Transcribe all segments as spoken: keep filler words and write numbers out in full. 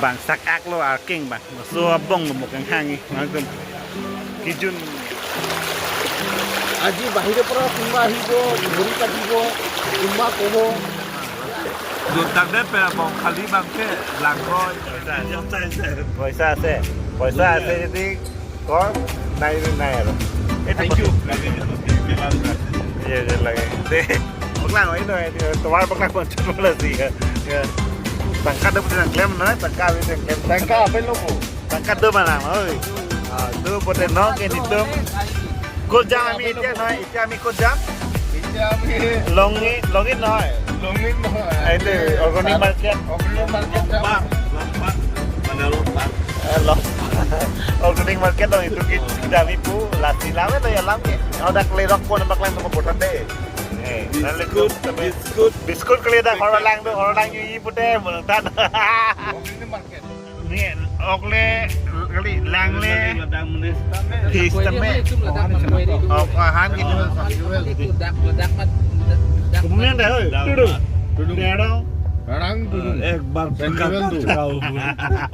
Bang sak ak lo arking bang. Laso abong lo mo kanghang ni. Nangtum kijun. আজি বাহিৰৰ পৰা কোনোবা আহিব, ভৰি কাটিব, কোনোবা ক'ব। Juntak det pe abong khali bang ke langkoi. Poisa ase. Poisa ase. Poisa ase যদি কৰ, নাই, নাই আৰু। Thank you. Iya, iya, lagi. Deh, baklang, oh, ini, ini, tomar baklang, macam mana sih, ya? Ya. Tangka do pute nangklem, na? Tangka, pute nangklem. Tangka apa lo, Bu? Tangka do mana, oi? Ah, do pute no, ke nitum. Kujang ami itu, no? Ami kujang? Itu ami Longin, Longin nohoi. Longin nohoi. Ah, itu organic market. Organic market. Lombang, Lombang. Mana Lombang? Eh, lo. Organic market dong itu kita, kita ami pu lasi lame to ya lam ke. Ada klerok pun baklang to kebutan deh. Eh, lalu biscuit, biscuit. Biscuit kali dah orang lang tu, orang lang yui pute belum tan. Organic market. Ni, ok le, kali, lang le. Taste tame. Ok, ahan gitu. Kemudian dah, hoi. Tudu. Tudu. Tudu. Ek bar pekak kau.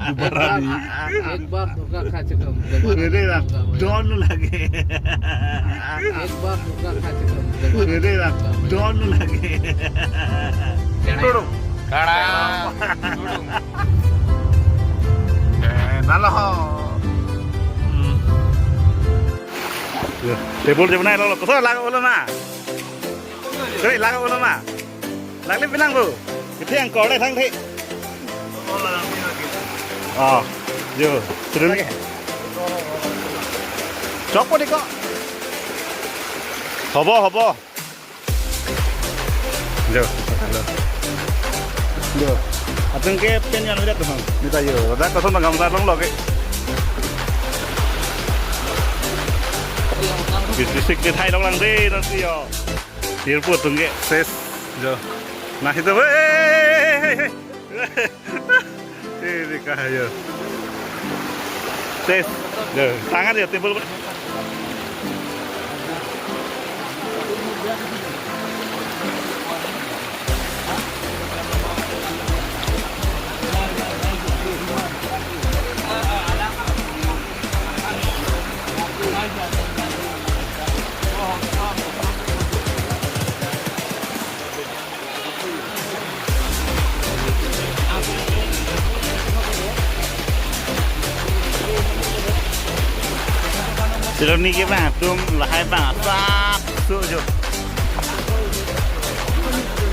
Dubarani. Ek bar pekak kau. Ini lah, don lagi. Ek bar pekak kau. Ini lah, don lagi. Tudu. Tada. Eh, nalo ho. Hmm. Ya, table je banai lo, lo. Koso laga ulo ma? Koi laga ulo ma? Lagli pinang bu. Kita yang kau le thang thi. Oh, yo, terus lagi. Cokpo di kok. Hobo, hobo. Jo, halo. Jo. Atum ke pen yang lihat tuh, Bang. Nita yo, ada kosong nang gambar long lo ke. Bisik ke thai long lang deh nanti yo. Tirpu atum ke ses. Jo. Nah itu, hei, hei, hei, hei. Ini kah ya. Ses. Ya, tangan ya timbul. Siloni ke bang atum lahai bang asak su jo.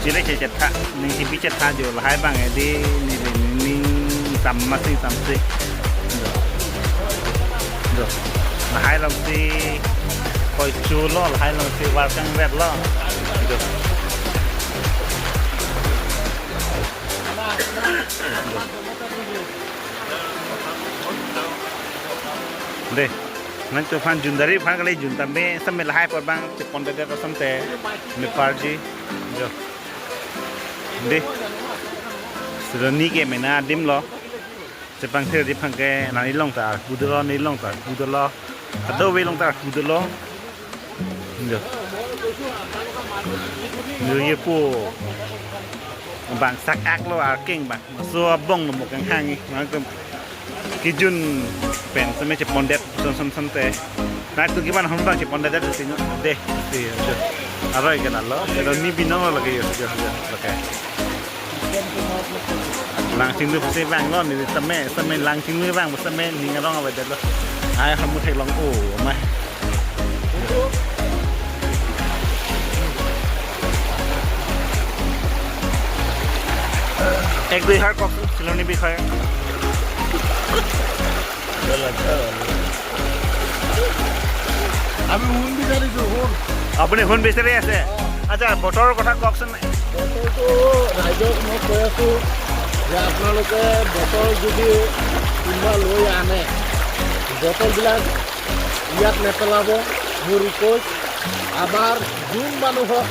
Chile che chetha, ning chipi chetha jo lahai bang edi ni ni ni tam masing tam si. Jo. Jo. Lahai long si koi chu lo, lahai long si warkang vet lo. Jo. Deh, nangtum aphan jun dari aphan kali jun tame, same lahai apor bang chepondet asonte, me parji, jo. Deh, Siloni ke mena adim lo. Chepangthir di aphan ke nani long ta kudo lo, ni long ta kudo lo. Kadokave long ta kudo lo. Jo. Jo ye po. Bang sak ak lo arking bang. Laso abong lo mo kanghang ni. Nangtum kijun pen same chepondet son son son te. Nangtum kiman hom bang chepondet te sino. Deh, si, jo. Aroi ke nalo. Ero ni binong lo lagi yo, jo, jo. Oke. Lang chinglu pasi bang lo ni tame, tame lang chinglu bang, tame ning arong avedet lo. Ai hamu theklong o, mai. এক দুই এষাৰ কওক, চিলনী বিষয়ে। আমি সোণ বিচাৰিছো, সোণ। আপুনি সোণ বিচাৰি আছে? অ। আচ্ছা, বতৰৰ কথা কওকচোন। বতৰটো ৰাইজক মই কৈ আছো যে আপোনালোকে বটল যদি কোনোবা লৈ আনে, বটলবিলাক ইয়াত নেপেলাব, মোৰ ৰিকুৱেষ্ট। আমাৰ যোন মানুহক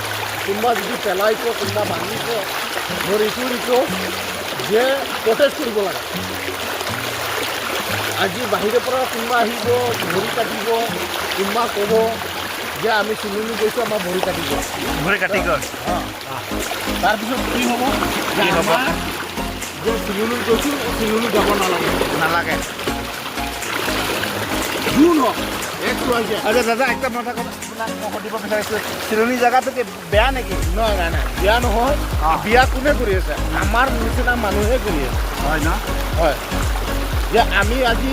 কোনোবা যদি পেলাইছে, কোনোবা ভাঙিছে, মোৰ এইটো ৰিকুৱেষ্ট যে প্ৰটেষ্ট কৰিব লাগে। আজি বাহিৰৰ পৰা কোনোবা আহিব, ভৰি কাটিব, কোনোবা ক'ব যে আমি চিলনী গৈছোঁ, আমাৰ ভৰি কাটিব। ভৰি কাটিব। অ। তাৰপিছত কি হ'ব? কি হ'ব? আমাৰ যে চিলনী গৈছো, চিলনী যাব নালাগে। নালাগে। যি নহওক, এক টুৱাইছে। আচ্ছা দাদা, একটা কথা কওঁ, আপোনাক মই সুধিব বিচাৰিছো, চিলনী জেগাটো কি বেয়া নেকি? নহয়, নাই, নাই, বিয়া নহয়। অ। বিয়া কোনে কৰি আছে? আমাৰ নিচিনা মানুহে কৰি আছে। হয় ন? হয়। যে আমি আজি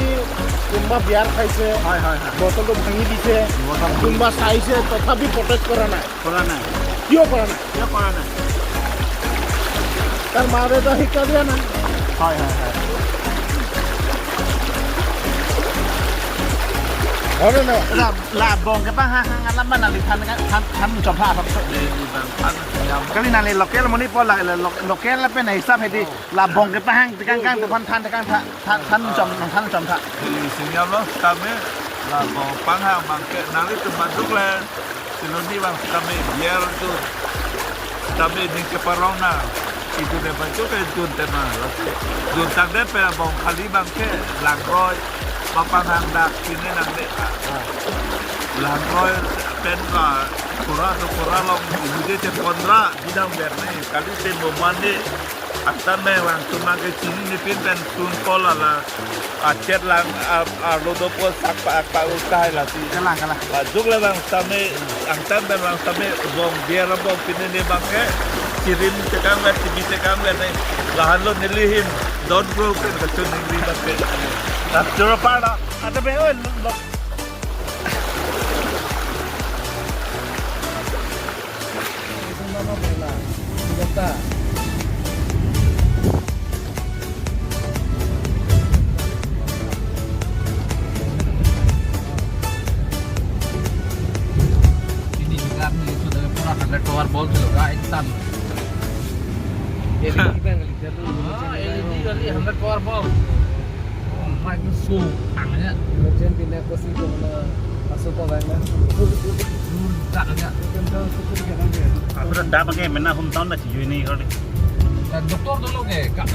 কোনোবা বিয়াৰ খাইছে, হয়, হয়, হয়। বটলটো ভাঙি দিছে, বটল ভাঙি কোনোবা চাইছে, তথাপি প্ৰটেষ্ট কৰা নাই। কৰা নাই। কিয় কৰা নাই? কিয় কৰা নাই? তাৰ মা দেউতা শিক্ষা দিয়া নাই। হয়, হয়, হয়। হয় নে নহয়? Ela, la bong kepanghang alam mana di than kan, than, than chomtha athak. Kali nangli local monit po la, la lo-, local lapen hisap hedi. La bong kepanghang tekang kang, than, than tekang tha, than, than chom, than chomtha. Di sini Allah kami, la bong panghang bangke nangli tempat duk le. Siloni bang kami biar tu kami ning keparong na. Itu deh baju ke jun tema. Jun tak deh pe bong kali bangke langroi. Papanghang dak sini nang deh. Langroi pen ka kura tu kura long ibu je cek kontra bidang ber ni. Kali pen boman deh. Angtan pen vang sumang ke chini ni pin pen sun kol ala achet lang a, a lodo po sak pa ak pa utai lasi. Kalang, kalang. Lajuk le vang same angtan pen vang same bong biar bong pini ni bangke chirim tekang vet, chibi tekang vet ni. Lahan lo neli hin don bro pen kachun ningri bangke. Nah, joro pa na. Ada be oi lo. Ini juga nih sudah pernah ada keluar bol juga intan. Jadi kita ngelihat tuh. Ah, ini juga nih ada keluar bol. Oh, Microsoft, ang ya. Emergency pindah ke situ, mana masuk ke mana? Lur, tak ya. Aku dah dapat ke, mana hometown dah sejauh ini kali. Dan doktor dulu ke, kak.